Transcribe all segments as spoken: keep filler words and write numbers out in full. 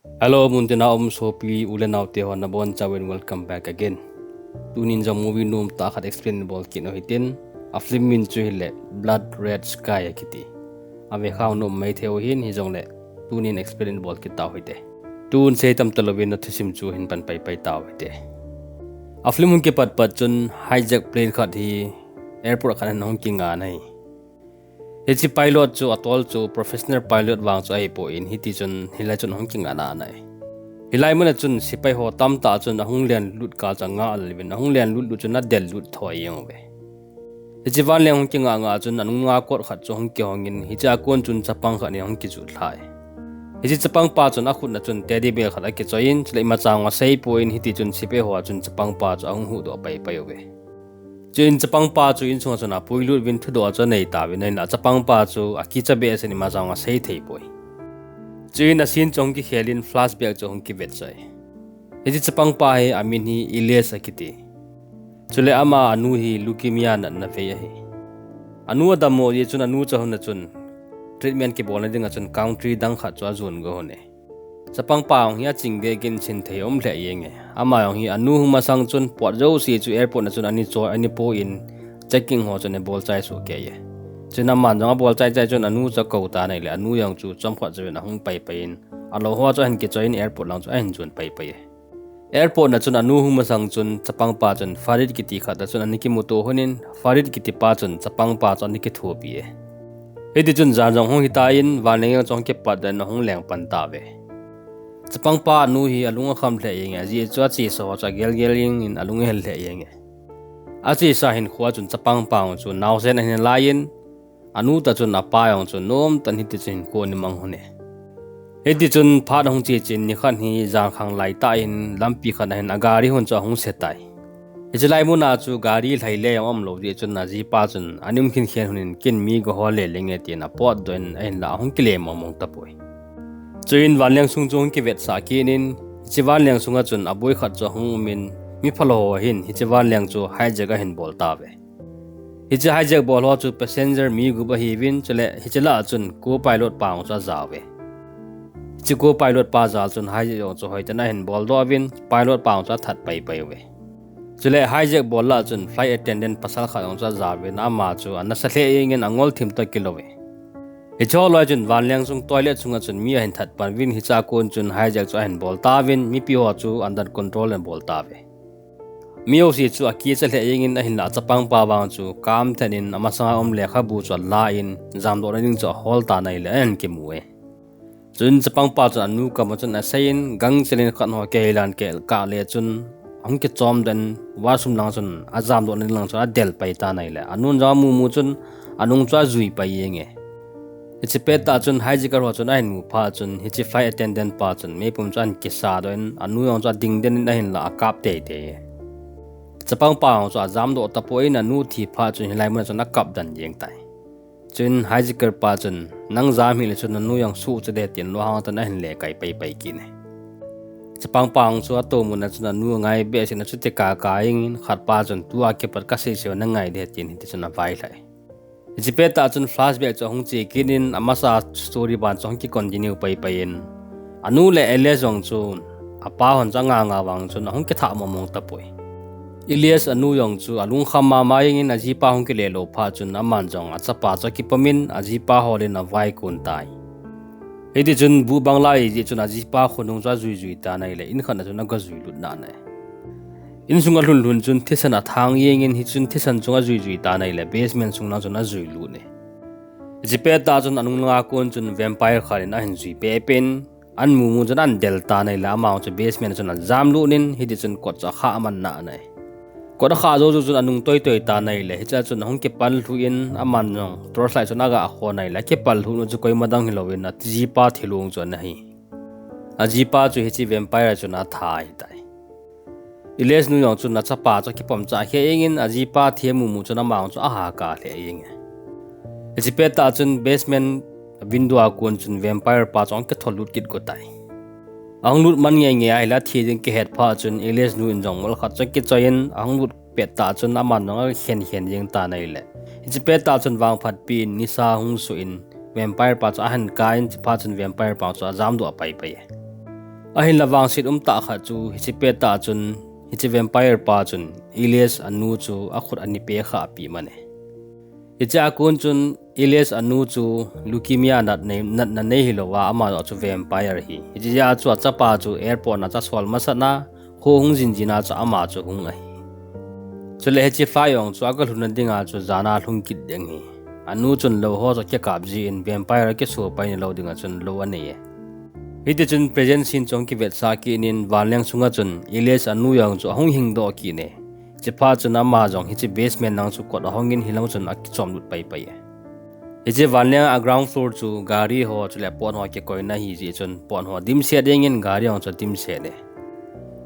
Hello, muntina um sopi u le nao te ho nabonchauvin welcome back again. Tunin jong movie nom tah khat explain bol kit u hitin, a film min chu hile Blood Red Sky akiti. Ave khau nom mai thei u hin hijongle tunin explain bol kit tau hite. Tun sei tam talouvin na thusim chu hin pan pai pai tau hite. A film hung kipat pat chun hijack plane khat hi airport khat hin hung kinga ahi. Hiche pilot chu atol chu professional pilot vang chu ahipoi, hiti chun hilai chun hung kinga ahi. Hilai muna chun sepai ho tamtah chun ahung len lut kal chu anga alel uvin, ahung len lut lut chun adel lut tho jeng uve. Hiche vanleng hung kinga nga chun anung nga kot khat chu hung kihongin, hiche a kon chun chapang khat in hung kijut lhai. Hiche chapang pa chun akhut na chun teddy bear khat akichoiyin, chule imacha jong aseipoi, hiti chun sepai ho chun chapang pa chu ahung huhdoh pai pai uve. Chuin chapang pa chu insunga chun apuilut uvin thudoh chu anei tauvin, ahinla chapang pa chu akicha behseh in imacha jong asei thei poi. Chuin a scene chu hung kikhel in flashback chu hung kivet chai. Hiche chapang pa hi amin hi Elias akiti. Chule ama anu hi leukemia natna vei ahi. Anu adammo jeh chun anu chahon a chun treatment kibolna dinga chun country dang khat chu ajon go hon e. Chapang pa jong hi aching deh kin chin thei um lheh jenge. Ama jong hi anu hung masang chun pot jouse chu airport na chun ani choi ani pon checking ho chun abol chai soh kei e. Chun aman jong abol chai chai chun anu chu akou tan ahile anu jong chu chomkhat jouvin ahung pai pai in, alou ho chu ahin kichoiyin airport lang chu ahin jon pai pai e. Airport na chun anu hung masang chun chapang pa chun Farid kiti khat a chun ani kimuto hon in, Farid kiti pa chun chapang pa chu ani kithopi e. Hiti chun jan jong hung hitan vanleng jong chu hung kipat in ahung leng pan tauve. Chapang pa anu hi alung akham lheh jenge, ajeh chu achesa ho chu agel gel jengin alung ahel lheh jenge. Achesa hinkho a chun chapang pa jong chu naosen ahin laiyin, anu toh chun apa jong chu nomtah in hiti chun hinkho ana mang hon e. Hiti chun phat ahung che chen nikhat hi jan khang laitah in lampi khat a hin agari hon chu ahung se tai. Hiche lai muna chu gari lhai le jong umlou jeh chun ajipa chun ani um khen khen hon in, ken mi gahol le lenge tin apotdoh in ahinla ahung kile mong mong tapoi. Chuin vanleng sung chu hung kivetsah kit in, hiche vanleng sunga chun aboi khat chu ahung um in, mi phalou ho hin hiche vanleng chu hijack ahin bol tauve. Hiche hijack bol ho chu passenger mi gup ahiuvin, chule hiche lah a chun co-pilot pa jong chu ajauve. Hiche co-pilot pa jal chun hijack jong chu hoitah in ahin boldoh uvin, pilot pa jong chu athat pai pai uve. Chule hijack bol lah a chun flight attendant pasal khat jong chu ajauvin, ama chu anasa lheh jengin angol thim toh kilou ve. Hiche ho loi chun vanleng sung toilet sunga chun mi ahin that pan uvin, hiche a kon chun hijack chu ahin bol tauvin, mipi ho chu under control in abol tauve. Mi jouse chu akicha lheh jengin ahinla chapang pa vang chu kamthen in amasanga um lekhabu chu alan jamdohna ding chu ahol tan ahile ahin kimu e. Chun chapang pa chun anu kama chun aseiyin, gangchel in khat ho kei lan kei kah le chun ahung kichom den, washroom lang chun ajamdohna ding lang chun adel pai tan ahile, anun jong amu mu chun anung chu ajui pai jenge. Hiche pettah chun hijacker ho chun ahin mu phat chun hiche flight attendant pa chun meipum chu ahin kisadoh in, anu jong chu ading den in ahinla akap tei tei e. Chapang pa jong chu ajamdoh tapon, anu thi phat chun hilai muna chun akap den jeng tai. Chuin hijacker pa chun, nang jam hih le chun nanu jong suhcha ding tin lunghang tah in ahin le kai pai pai kit e. Chapang pa jong chu atou muna chun anu angai behseh in achuti kaka jengin, khat pa chun tua kipat kasei sei u nangai ding tin hiti chun availhah e. Hiche pettah chun flashback chu ahung che kit in, amasa story ban chu ahung kicontinue pai pai in, anu le Elias jong chu apa hon chu anga nga vang chun ahung kithah mong mong tapoi. Elias anu jong chu alungkham mama jengin, ajipa hung kile lou phat chun aman jong achapa chu akipom in ajipa hol in avaikon tai. Hiti chun buh bang lai jeh chun ajipa khonung chu ajui jui tan ahile, in khat na chun aga jui lut nai. Insunga lhun lhun chun thisan athang jengin, hichun thisan chung ajui jui tan ahile, basement sung lang chun ajui lut e. Hiche pettah chun anung langa kon chun vampire khat in ahin jui peh peh in, amu mu chun ahin del tan ahile, ama chu basement chun ajam lut in, hiti chun kot chu akhah man nai. Kot akhah jou jou chun anung toi toi tan ahile, hichea chun ahung kipal lhuh in, aman jong torchlight chun aga khon ahile, akipal lhuh nu chu koima dang hilouvin ajipa thilong chu ana hi. Ajipa chu hiche vampire chun atha ahitai. Elias nu jong chun achapa chu akipom chah kheh jengin, ajipa thi amu mu chun ama jong chu ahakah lheh jenge. Hiche pettah chun basement window a kon chun vampire pa chu ahung kithol lut kit go tai. Ahung lut man ngei ngei ahile, athi ding kihet phat chun Elias nu in jong mol khat chu akichoi in, ahung lut pettah chun aman jong akhen khen jeng tan ahile, hiche pettah chun vangphatpi in nisa hung suh in, vampire pa chu ahin kap in, chuphat chun vampire pa chu ajamdoh pai pai e. Ahinla vangset umtah khat chu hiche pettah chun hiche vampire pa chun Elias anu chu akhut ana pekha pi mane. Hiche a kon chun Elias anu chu leukemia natna nei hilouva ama chu vampire ahi. Hiche jeh a chu achapa chu airport na chu asol masat na, kho hung jin jin a chu ama chu hung ahi. Chule hiche flight jong chu agalhunna dinga chu jana lhung kit ding ahi. Anu chun lou ho chu akikap jin vampire akiso pai nalou dinga chun lou anei e. Hitichun present scene chu ahung kivetsah kit in vanleng sunga chun Elias anu jong chu ahung hingdoh kit e. Hiche phat chun ama jong hiche basement lang chu kot ahongin hilang chun akichomlut paipai e. Hiche vanleng a ground floor chu gari ho chule pot ho kikoina ahijeh chun pot ho dimset dingin gari jong chu adimset e.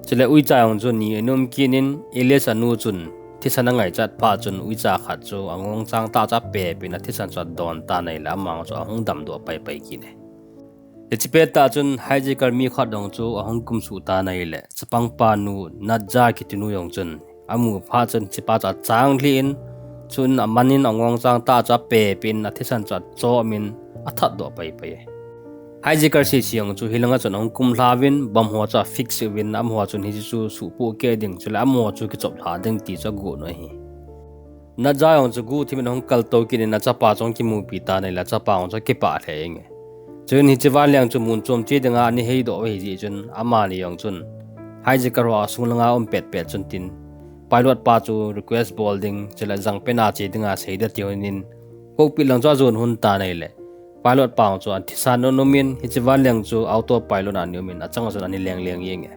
Chule uicha jong chu ni ana um kit in Elias anu chun thisan angaichat phat chun uicha khat chu angongchang tah chu apepin athisan chu adon tan ahile ama chu ahung damdoh paipai kit e. Hiche pettah chun hijacker mi khat jong chu ahung kumsuh tan ahile chapangpa nu Nadja kitinu jong chun amu phat chun hichepa chu achanglhi in, chun amanin angongchang tah chu apepin athisan chu achom in athatdoh paipai e. Hijacker sese jong chu hilanga chun ahung kumlha uvin bomb ho chu afix uvin amaho chun hiche chu suhpoh keh ding chule amaho chu kichoplha ding ti chu agot u ahi. Nadja jong chu guhthim in ahung kaltou kit in achapa chu ahung kimupi tan ahile achapa jong chu akipah lheh jenge. Chuin hiche vanleng chu mun chom che dinga ana heidoh u ahijeh chun amani jong chun hijacker ho asung langa um petpet chun tin pilot pa chu request bol ding chule jangpen a che dinga seida tiuvin cockpit lang chu ajon lhon tan ahile pilot pa jong chu athisan un umin hiche vanleng chu auto pilot a ana umin achanga chun ana lengleng jenge.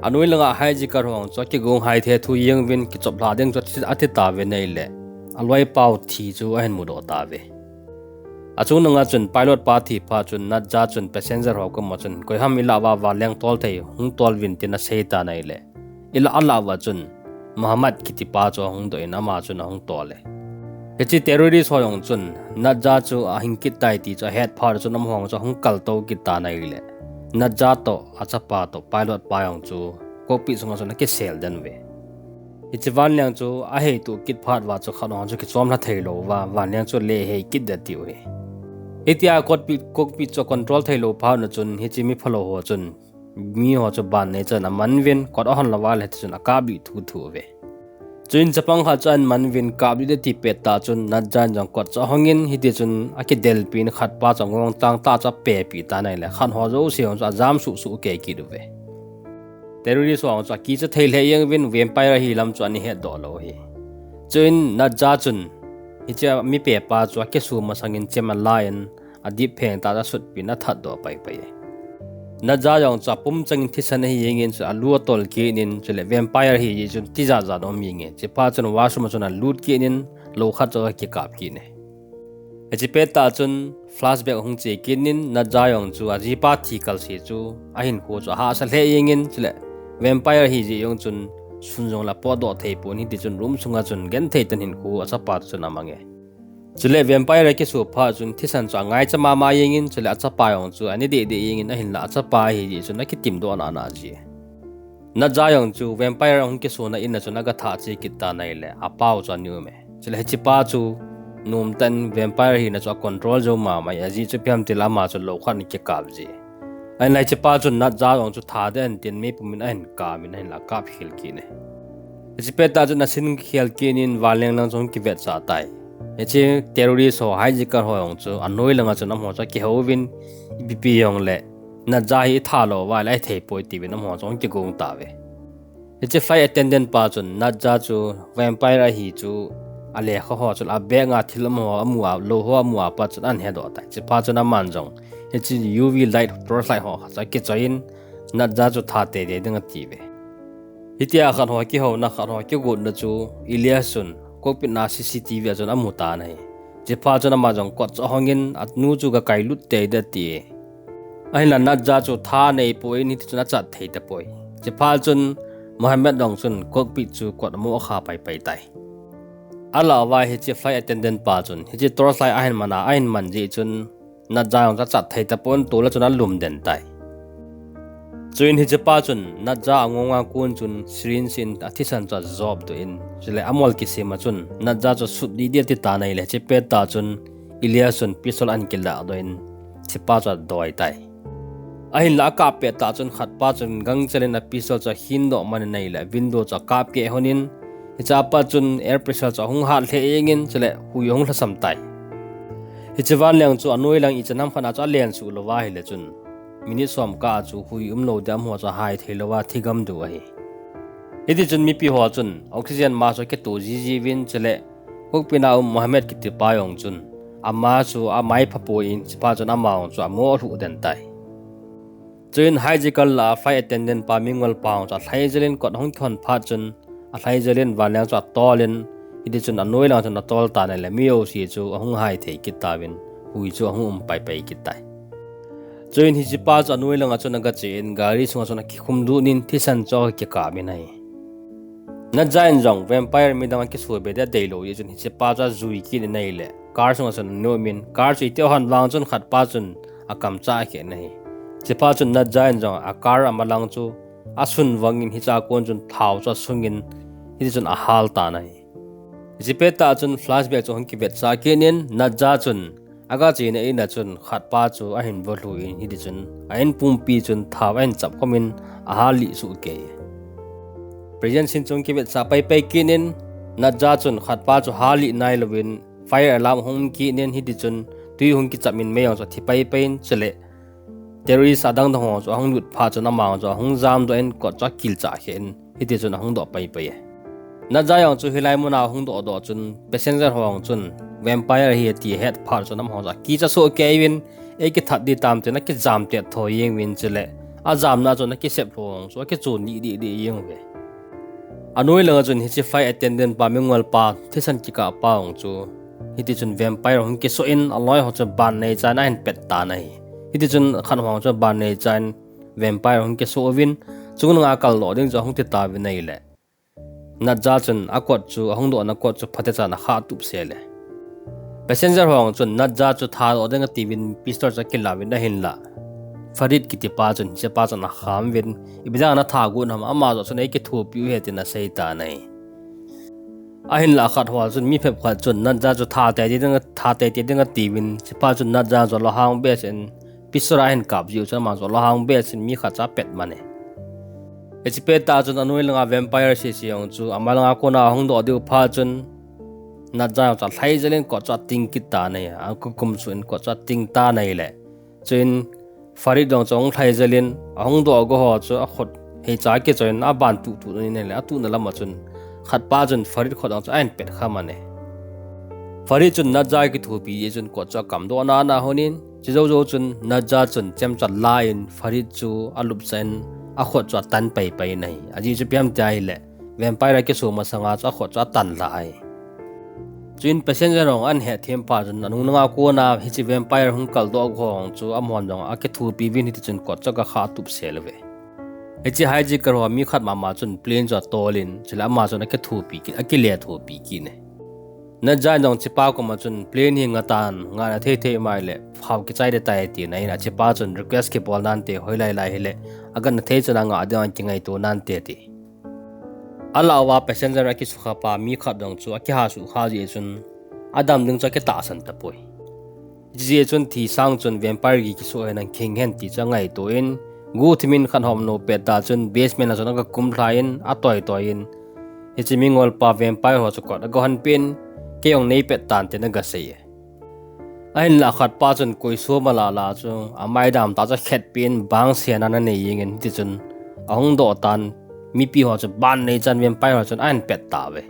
Anoi langa hijacker ho jong chu akigong haithe thu jeng uvin kichoplha ding chu athi tauvin ahile aloipau thi chu ahin mudoh tauve. Achung langa chun pilot pa thi phat chun Nadja chun passenger ho koma chun koiham ilah uva vanleng tol thei hung tol uvin tin asei tan ahile ilah alah uva chun Mohammed kitipa chu ahung doh in ama chun ahung tol e. Hiche terrorist ho jong chun Nadja chu ahing kit tai ti chu ahet phat chun amaho jong chu ahung kaltou kit tan ahile Nadja toh achapa toh pilot pa jong chu cockpit sunga chun akisel den uve. Hiche vanleng chu ahei tuh kit phat uva chu khat ho chu kichom lha theilouva vanleng chu lehei kit ding atiu ahi. Hitia cockpit, cockpit chu control theilou phat na chun hiche mi phalou ho chun miho chu ban nei chan aman uvin kot ahon louva le hitichun akaplih thuthu uve. Chuin chapang khat chu ahin man uvin kaplih ding ati pettah chun Nadja in jong kot chu ahongin hitichun akidelpin khatpa chu angongchang tah chu apepeh tan ahile khat ho jouse ho chu ajam suhsuh kei kit uve. Terrorist ho chu akicha thei lheh jeng uvin vampire ahi lam chu ana hetdoh lou ahi. Chuin Nadja chun hiche mi pepa chu akisu masangin chem alan adip pheng tah chu asutpin athatdoh paipai e. Nadja jong chu apum changin thisan ahi jengin chu alu atol kit in chule vampire ahijeh chun tijat jat aum jenge. Hiche phat chun washroom a chun alut kit in lou khat chu akikap kit e. Hiche pettah chun flashback ahung che kit in Nadja jong chu ajipa thi kalse chu ahinkho chu ahahsa lheh jengin chule vampire ahijeh jong chun sun jongle potdoh theipon hitichun room sunga chun genthei tah in hinkho achapa toh chun amange. Chule vampire akiso phat chun thisan chu angaicha mama jengin chule achapa jong chu ana dehdeh jengin ahinla achapa ahijeh chun akitimdoh nana ji. Nadja jong chu vampire ahung kisona in a chun agathah che kit tan ahile apau chu ana ume. Chule hichepa chu nomtah in vampire hina chu acontrol jou mama e ajeh chu ipi ham tile ama chu lou khat ana kikap ji. Ahinla hichepa chun Nadja jong chu tha ding ahin tin meipum in ahin kap in ahinla akap khel kit e. Hiche pettah chun asin khel kit in vanleng lang chu ahung kivetsah tai. Hiche terrorist ho hijacker ho jong chu anoi langa chun amaho chu akihou uvin ipipi jongle Nadja hi itha louva le ahithei poi tiuvin amaho chu ahung kigong tauve. Hiche flight attendant pa chun Nadja chu vampire ahi chu alekha ho chule abag a thil amaho amu a lou ho amu a pat chun ahin hedoh tai. Hiche phat chun aman jong hiche U V light torchlight ho khat chu akichoiyin Nadja chu tha teitei ding atiuve. Hitia khat ho kihouna khat ho kigotna chu Elias chun cockpit na C C T V a chun amu tan ahi. Hiche phat chun ama jong kot chu ahongin anu chu gakailut tei ding ati e. Ahinla Nadja chu tha neipoi in hitichun achat thei tapoi. Hiche phat chun Mohammed jong chun cockpit chu kot amoh kha paipai tai. Alah uva hiche flight attendant pa chun hiche torchlight ahin man a ahin man jeh chun Nadja jong chu achat thei tapon tol a chun alum den tai. Chuin hichepa chun Nadja angonga kon chun syringe in athisan chu ajopdoh in chule amol kisem a chun Nadja chu sut didi ati tan ahile hiche pettah chun Elias chun pistol ahin kilahdoh in hichepa chu adoi tai. Ahinla akap pet tah chun khatpa chun gangchel in a pistol chu ahin doh man in ahile window chu akap keh hon in, hiche a pat chun air pressure chu ahung hat lheh jeng in chule hui ahung lhasam tai. Hiche vanleng chu anoi lang ichan ham khat a chu alen suh louva ahile chun minute som kah a chu hui umlou ding amaho chu ahai thei louva thigam diu ahi. Hiti chun mipi ho chun oxygen mask chu akito jiji uvin chule cockpit a um Mohammed kiti pa jong chun ama chu amai phapoi in, chuphat chun ama jong chu amo alhuh den tai. Chuin hijacker lah a flight attendant pa mingol pa jong chu alhai jel in kot ahung kihon phat chun alhai jel in vanleng chu atol in, hiti chun anoi lang chun atol tan ahile mi jouse chu ahung hai thei kit tauvin, hui chu ahung um paipai kit tai. Chuin hichepa chu anoi langa chun agache in gari sunga chun akikhum lut in thisan chu akikap in ahi. Nadja in jong vampire midang akisoh be ding adeilou jeh chun hichepa chu ajui kit in ahile car sunga chun anom in, car chu iti ahon vang chun khatpa chun akamchah keh in ahi. Hichepa chun Nadja in jong a car amalang chu asun vang in hichea kon chun thao chu asung in hiti chun ahal tan ahi. Hiche pettah chun flashback chu ahung kivetsah kit in Nadja chun agachena in a chun khatpa chu ahin volhu in hiti chun a in pumpi chun thao ahin chapkhum in ahal lih soh kei. Present scene chu ahung kivetsah paipai kit in Nadja chun khatpa chu hal lih nailouvin fire alarm ahung kit in hiti chun twi ahung kichap in mei jong chu athi paipai in chule terrorist adang dang ho chu ahung lut phat chun ama jong chu ahung jamdoh in kot chu akilchah keh in hiti chun ahung doh paipai e. Nadja jong chu hilai muna ahung dohdoh chun passenger ho jong chun vampire ahi ati ahet phat chun amaho chu akicha soh kei uvin, eikithat ding tam tin akijam tet tho jeng uvin chule ajamna chun akisep lhon jong chu akichon dih dih dih jeng uve. Anoi langa chun hiche flight attendant pa mingol pa thisan kikah pa jong chu hiti chun vampire ahung kisoh in aloi ho chu ban neichan ahin pet tan ahi. Hiti chun khat ho jong chu ban neichan vampire ahung kisoh uvin, chunglanga kaldoh ding chu ahung ti tauvin ahile Nadja chun akot chu, ahung dohna kot chu phatechan akhah tup sel e. Passenger ho jong chun Nadja chu thadoh ding atiuvin pistol chu akilauvin ahinla Farid kitipa chun hichepa chun akham uvin, ipi dinga natha got ham, ama joh chun eikithopi u ahi tin asei tan ahi. Ahinla khat ho chun mi phep khat chun Nadja chu tha teitei ding, tha teitei ding atiuvin, hichepa chun Nadja chu alunghang behseh in pistol ahin kap jeh u chun ama chu alunghang behseh in mi khat chu apet man e. Hiche pettah chun anoi langa vampire sese jong chu amalanga kona ahung doh diu phat chun Nadja jong chu alhai jel in kot chu ating kit tan ahi, akukum suh in kot chu ating tan ahile chuin Farid jong chu ahung lhai jel in ahung doh go ho chu akhut heicha kichoi in aban tuh tuh in ahile atuhna lama chun khatpa chun Farid khut jong chu ahin pet kha man e. Farid chun Nadja kithopi jeh chun kot chu akamdoh nana hon in, chujou jou chun Nadja chun chemcha la in Farid chu alupcha in akhut chu atan paipai in ahi. Ajeh chu ipi ham tia ahile vampire akisoh masanga chu akhut chu atan lhah ahi. Chuin passenger ho jong ahin hetthem phat chun anung langa kona hiche vampire hung kaldoh ho jong chu amahon jong akithopi uvin hiti chun kot chu agakhah tup sel uve. Hiche hijacker ho mi khat mama chun plane chu atol in, chule ama chun akithopi kit, akilethopi kit e. Nadja in jong hichepa koma chun plane hi ngah tan, ngahna thei thei um ahile phao kichai ding tai atin, ahinla hichepa chun request kibol nante, hoilai lai hile agangna thei chana ngah dinga kingaito nante ati. Alah uva passenger akisukha pa mi khat jong chu akiha sukha jeh chun adam ding chu akitahsan tapoi. Hijeh chun thi sang chun vampire gi kisoh henlang khing hen ti chu angaito in, guhthim in khat hom nou pettah chun basement a chun agakum lha in atoi toi in, hiche mingol pa vampire ho chu kot agahon peh in, kei jong neipet tan tin agasei e. Ahinla khatpa chun koi soma lah lah chu amaidam tah chu akhetpeh in bang sena ananei jeng in hiti chun ahung doh tan, mipi ho chu ban neichan vampire ho chun ahin pet tauve.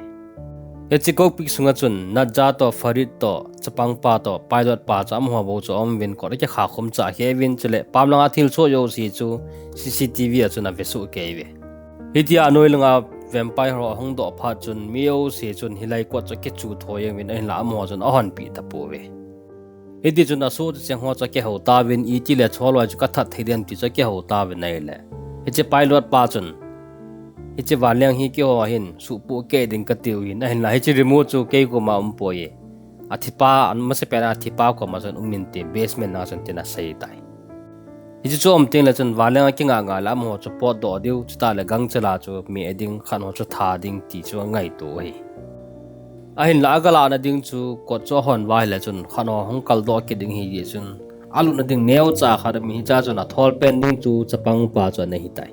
Hiche cockpit sunga chun Nadja toh Farid toh chapangpa toh pilot pa chu amaho bou chu aum uvin kot akikha khum chah kei uvin chule pam langa thilsoh jouse chu CCTV a chun avesoh kei uve. Hitia anoi langa vampire ho ahung doh phat chun mi jouse chun hilai kot chu akichu tho jeng uvin ahinla amaho chun ahonpeh tapouve. Hiti chun asoh cheng ho chu akihou tauvin, itile choloi chu kathat thei dem ti chu akihou tauvin ahile hiche pilot pa chun, hiche vanleng hi keiho hin suhpoh keh ding katiu hin, ahinla hiche remote chu kei koma umpoi e. Athipa, amasapen a athipa koma chun um inte, basement a chun tin asei tai. Hiche chu aum tengle chun vanleng akingah ngah le amaho chu potdoh diu, chutah le gangchela chu meh ding, khat ho chu tha ding ti chu angaito ahi. Ahinla agalahna ding chu kot chu ahon uva ahile chun khat ho hung kaldoh kit ding ahi jeh chun Alutna ding neocha khat aum in, hichea chun athol pen ding chu chapangpa chu ana hitai.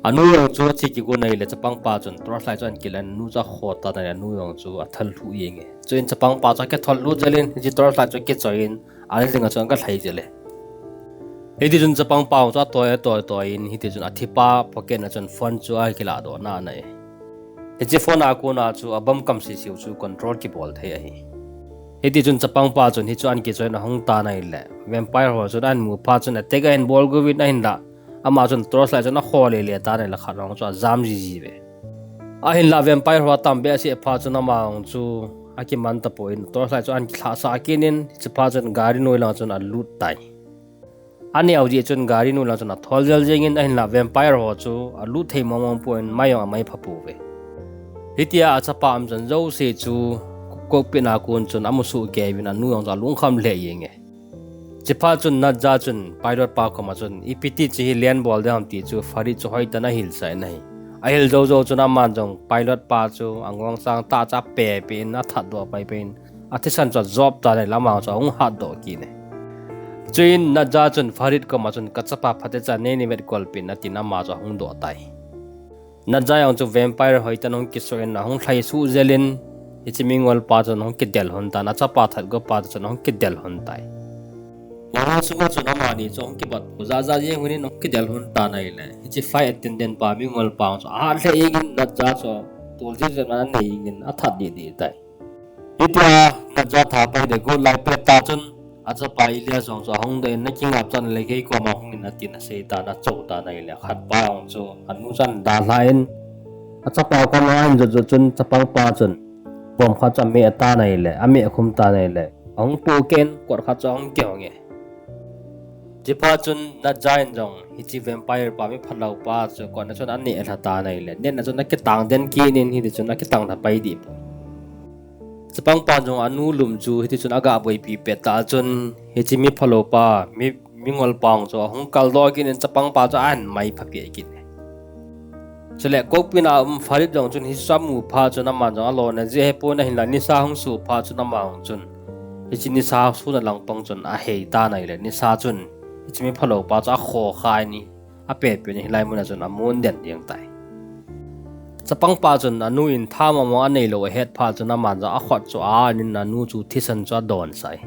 Anu jong chu ache kigon ahile chapangpa chun torchlight chu ahin kilah in anu chu akho tan ahile anu jong chu athol lhu jenge. Chuin chapangpa chu akithol lut jel in hiche torchlight chu akichoi in, ana dinga chun agalhai jel e. Hitichun chapangpa jong chu atoi, atoi, toi in, hitichun athipa pocket na chun phone chu akilah doh na ana e. Hiche phone a kona chu abom kam sisiu chu control kibol thei ahi. Hitichun chapangpa chun hichu ahin kichoi in ahung tan ahile vampire ho chun ahin mu phat chun attack ahin bol got uvin ahinlah ama chun torchlight chun akho lele tan ahile khat vang chu ajam jiji uve. Ahinlah vampire ho atam behseh phat chun ama jong chu akiman tapon torchlight chu ahin kilhahsah kit in, hiche phat chun gari noi lang chun alut tai. Aneo jeh chun gari noi lang chun athol jel jeng in ahinlah vampire ho chu alut thei mong mong pon mai jong amai pha pouve. Hitia achapa umchan jouse chu cockpit a kon chun amu soh kei uvin anu jong chu alungkham lheh jenge. Hiche phat chun Nadja chun pilot pa koma chun ipi ti chu hi land bol ding ham ti chu Farid chu hoitah in ahilsah in ahi. Ahil jou jou chun aman jong pilot pa chu angongchang tah chu apehpeh in athatdoh paipai in athisan chu ajop tan ahile ama chu ahung hatdoh kit e. Chuin Nadja chun Farid koma chun kachapa phatecha neini vetkolpeh in atin ama chu ahung doh tai. Nadja jong chu vampire hoitah in ahung kisoh in ahung lhaisuh jel in hiche mingol pa chun ahung kidel lhon tan, achapa thatgo pa chun ahung kidel lhon tai. Vangam sunga chun amani chu ahung kibatpo jahjah jeng uvin ahung kidel lhon tan ahile hiche flight attendant pa mingol pa chu ahat lheh jeng in Nadja chu tolji jep ana nei jeng in athat dehdeh tai. Hitia Nadja tha pai deh got lai pettah chun achapa Ilyas jong chu ahung doh in nakingapchan le kei koma hung in atin asei tan achou tan ahile khatpa jong chu anu chu ahin dalha in achapa koma ahin jot jot chun chapangpa chun bomb khat chu ameh tan ahile ameh khum tan ahile ahung pohkeh in kot khat chu ahung kihong e. Hiche phat chun Nadja in jong hiche vampire pa miphalou pa chu kotna chun aneh lha tan ahile netna chun akitang den kit in hitichun akitang lha pai dehpoi. Chapangpan jong anu lum chu hitichun aga boipi pettah chun hiche miphalou pa mi, mingol pa jong chu ahung kaldoh kit in chapangpa chu ahin mai phapeh kit e. Chule cockpit a um Farid jong chun hichu amu phat chun aman jong alona jeh ahipon ahinla nisa hung soh phat chun ama jong chun hiche nisa sona langpang chun ahei tan ahile nisa chun hiche miphalou pa chu akho kha in apehpeh in hilai muna chun amun den jeng tai. Chapangpa chun anu in tha mong mong aneilou ahet phat chun aman jong akhut chu a-an in anu chu thisan chu adonsah e.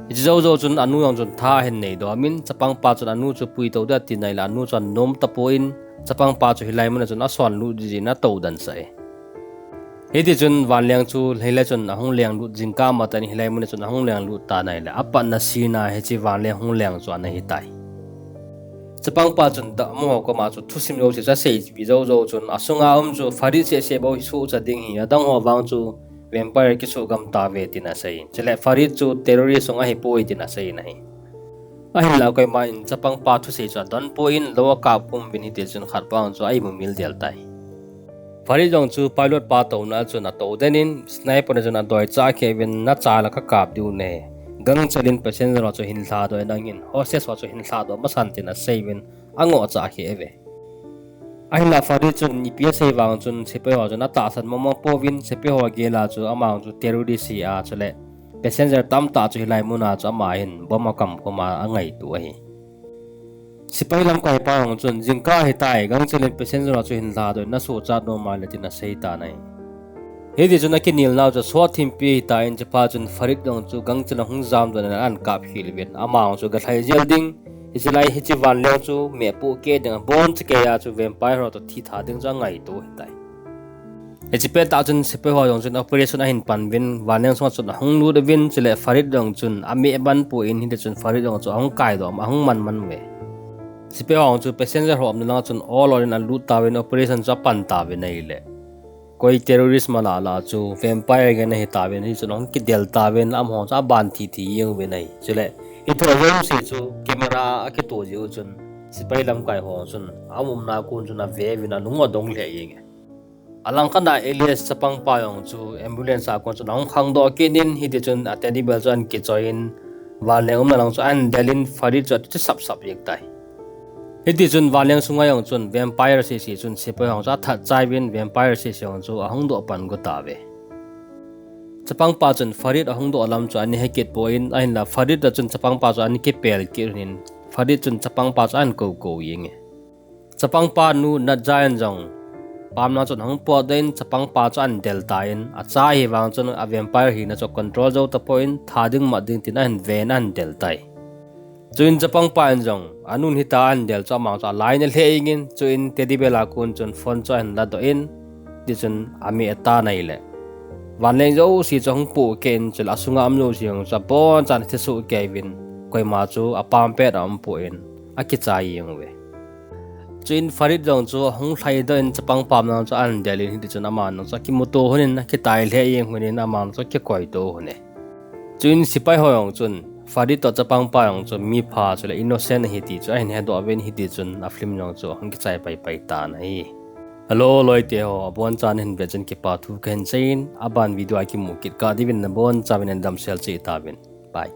Hiche jou jou chun anu jong chun tha ahin neidoh in chapangpa chun anu chu puitou ding atin ahile anu chu anom tapon chapangpa chu hilai muna chun asonlut jin atoudansah e. Hitichun vanleng chu hilai chun ahung lenglut jingkah matah in hilai muna chun ahung lenglut tan ahile apatna scene a hiche vanleng hung leng chu ana hitai. Chapangpa chun dammo ho koma chu thusim jouse chu aseipi jou jou chun asunga um chu Farid seh seh bou hi sohcha ding hi adang ho vang chu vampire kisoh gam tauve tin asei in chule Farid chu terrorist jong ahipoi tin asei in ahi. Ahinla koiman chapangpa thusei chu adonpon lou akap khum uvin hitichun khatpa jong chu a-imumil del tai. Farid jong chu pilot pa touna a chun atou den in sniper na chun adoichah kheh uvin nacha la kakap diu nahi. Gangchel in passenger ho chu hin lhadoh in nangin hostage ho chu hin lhadoh masan tin asei uvin angohchah kheh uve. Ahinla Farid chun ipi asei vang chun sepai ho chun atahsan mong mong pouvin sepai ho gel a chu ama jong chu terrorist hi a chule passenger tamtah chu hilai muna chu ama hin bomb akam khum a angaito ahi. Sepai lamkaipa jong chun jingkah ahitai gangchel in passenger ho chu hin lhadoh in nasuhchat nom ahile tin asei tan ahi. Hitichun akinelnau chu sot thimpi ahitan hiche phat chun Farid jong chu gangchel a hung jamdoh in ahin kap khel uvin ama jong chu galhai jel ding hiche lai hiche vanleng chu meh pohkeh ding abonchakeiya chu vampire ho toh thitha ding chu angaito ahitai. Hiche pettah chun sepai ho jong chun operation ahin pan uvin vanleng sunga chun ahung lut uvin chule Farid jong chun ameh ban pon hitichun Farid jong chu ahung kaidoh ahung man man uve. Sepai ho jong chu passenger ho umna langa chun ol ol in alut tauvin operation chu apan tauvin ahile koi terrorist malala chu vampire gei ahitauvin hichun ahung kidel tauvin amaho chu aban thi thi jeng uvin ahi. Chule hiche jouse chu camera a akito jeh u chun sepai lamkai ho chun aumna kon chun ave uvin anung adong lheh jenge. Alangkhat a Elias chapangpa jong chu ambulance a kon chun ahung khangdoh kit in hitichun a teddy bear chu ahin kichoi in vanleng umna lang chu ahin del in Farid chu athu sap sap jeng tai. Hitichun vanleng sunga jong chun vampire seh seh chun sepai ho chu athat chai uvin vampire seh seh jong chu ahung doh pan got tauve. Chapangpa chun Farid ahung doh lam chu ana he kit poi, ahinla Farid toh chun chapangpa chu ana kipel kit un, Farid chun chapangpa chu ana kou kou jeng e. Chapangpa nu Natjayan jong pamna chun ahung potdoh in chapangpa chu ana del tan, acha ahivang chun a vampire hina chu control jou tapon, tha ding mat ding tin ahin ven ahin del tai. Chuin chapangpa in jong anun hita ahin del chu amang chu alainat lheh jeng in, chuin teddy bear a kon chun phone chu ahin ladoh in, tichun ameh atan ahile, vanleng jouse chu ahung pohkeh in, chule asunga um jouse jong chu abonchan athi sohkei uvin, koima chu apam pet a um pon, akichai jeng uve. Chuin Farid jong chu ahung lhaidoh in chapang pamna chu ahin del in, hitichun aman jong chu akimuto lhon in, akitai lheh jeng lhon in, aman jong chu akikoito lhon e. Chuin sepai ho jong chun Farid toh chapangpa jong chu mipha chule innocent ahi ti chu ahin hedoh uvin, hitichun a film jong chu ahung kichai paipai tan ahi. Hello loite ho, abonchan nahin vet chun kipa thu kahin seiyin, aban video a kimu kit kah diuvin nabonchauvin nadamsel cheh tauvin. Bye.